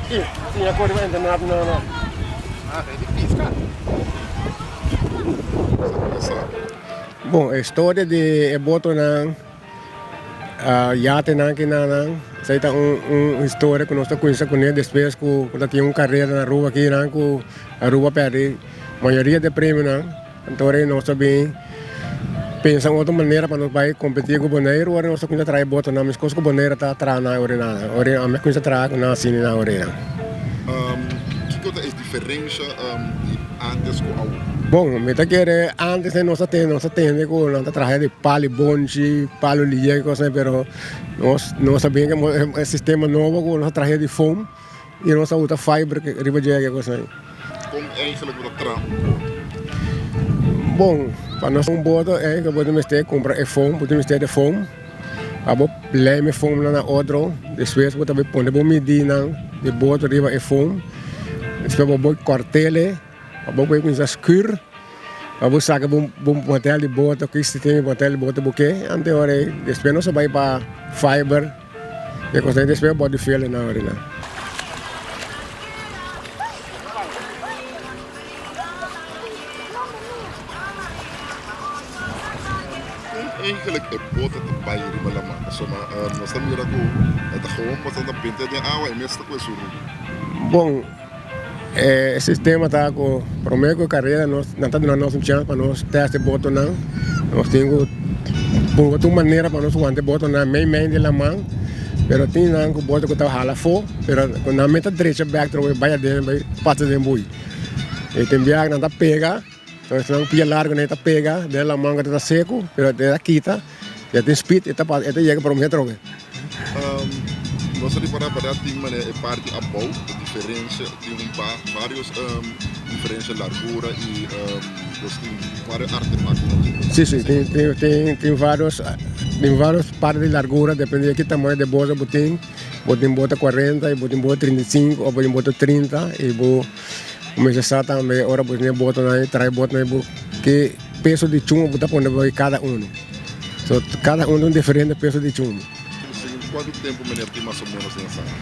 Siña kore pa internat no no. Ah, rei di piska. Bon, e storia di e botonan, yatenan kinanan, esei ta un un historia ku nos ta kuminsá kuné despues ku ta tin un karera na Aruba akinan ku Aruba pèrdè mayoria di e premionan. Anto ora nos ta bin pensa un otro manera pa nos bai competi cu Boneiru, ora nos ta cuminsa traha e botonan mescos cu Boneiru ta traha nan ora nan. Ora ami a cuminsa traha cu nan asina nan ora. Kico ta e diferencia di antes cu awor? Bon, mi ta kere antes nos ta tende, nos ta tende cu nan ta traha di palo y bonchi, palo liye y cosnan pero nos nos ta bin cu e sistema nobo cu nos ta traha di foam. Y nos a usa fiber riba dje e cosnan. Con eigenlijk bo ta traha un boto? Bon, pa nos un boto eigenlijk bo ta mester cumpra e foam, bo ta mester de foam. Pa bo lijm e foamnan na otro, despues bo ta bay pone bo midinan di boto riba e foam. Despues bo bay cortele. Pa bo por kuminsá skur, pa bo saka bo motel di boto, ki sistema di motel di boto bo ke, ante ora ei despues nos a bai pa fiber e kos ei despues body filler nan ora nan. Kon eigenlijk e boto ta bai riba laman? Pasobra nos ta mira ku e ta gewoon pasando binte den awa e mes ta ku e suru. Bon. E sistema ta ku prome ku e karera nos nan ta duna nos un chans pa nos test e botonan. Nos tin ku buska tur manera pa nos wanta e botonan mei mei di laman. Pero tin nan ku boto ku ta hala afó pero ku nan mes ta drecha bèk trobe bai aden bai pasa den bui. E tin biaha nan ta pega. Esnan pia largo nan e ta pega den laman ku ta seku pero e ta kita e tin speed e ta pasa e ta yega prome atrobe. Nos a ripara berdad tin manera e parti abou e diferencia tin un pa varios diferencia largura y nos tin varios artefactonan tin. Si si tin tin tin tin varios tin varios parti di largura depende di ki tamaño di bosa bo tin bo tin bota cuarenta y bo tin bota 35 o bo tin bota 30 y bo. Bo mester sa tambe ora bo tene botonan y trae botonan bo ke peso di chumbo bo ta pone bo kada uno. So kada uno un diferente peso di chumbo. Segun kuantu tempu meneer tin mas o menos den esaki?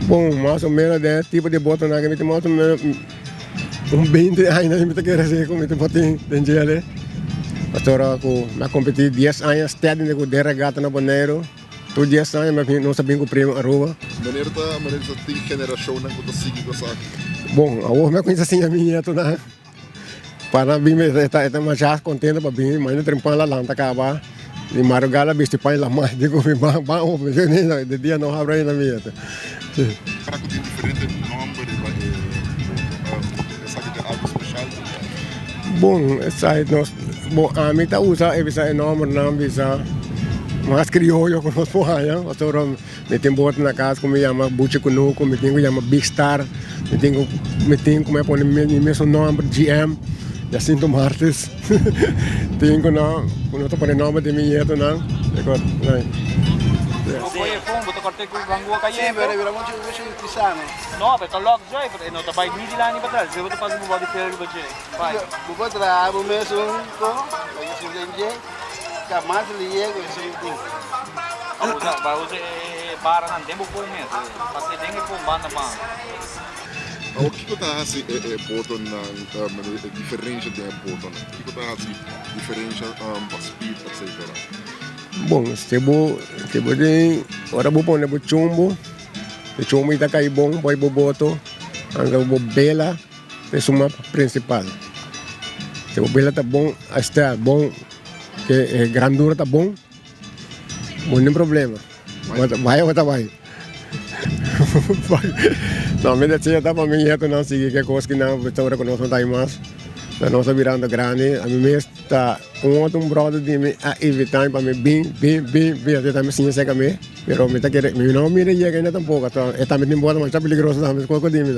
Bon, mas o menos den e tipo di botonan aki mi tin mas o menos un beinti aña mi ta kere si ku mi tin por tin den djele. Pasobra ku mi a kompetí dies aña steady den regata na Boneiru. Tur dies aña nos a bin ku Premio Aruba. Meneer ta meneer ta tin generacionnan ku ta sigui ku esaki? Bon, awor mi a kuminsá siña mi nietonan pa nan bin e ta e ta masha kontento pa bini mainta trempan la lanta kaba di madrugada la bisti paña la mas di ku mi ban ban open di dia no habra ainda mi nieto. Para ku tin diferente nomber riba e boto esaki ta algo special tambe? Bon, esaki nos. Bo ami ta usa e bisa e nombernan bisa mas krioyo ku nos por haña pasobra mi tin bot na kas ku mi yama Buchi Kunuku, mi tin ku yama Big Star, mi tin ku mi tin ku mi a pone mi mesun nomber GM, Jacinto Martes, tin ku no ku nos ta pone nomber di mi ñetonan. Bo por traha bo mesun ko pa esun den dje ta mas lihe ku esun tin. Awor kiko ta hasi e botonan e diferensha den e botonan? Kiko ta hasi diferensha pa speed etcetera? Bon si bo si bo tin ora bo pone bo chumbo e chumbo ta kai bon bo boto anto bo bela. E suma principal. Si bo bela ta bon, esta bon, e grandura ta bon, bo nin problema. Bai bo ta bai. No, mi deseo ta pa mi nietonan sigui ke kos ki nan ta ora ku nos no ta mas. Nos ta birando grandi. Ami mes ta un otro un brother di mi a invita mi pa mi bin, bin, bin, bin. Asina ta mi siña serka mi. Pero mi ta kere, mi no mira yega ainda tampoco. E tambe tin bota masha peligroso tambe, kos ku di mi.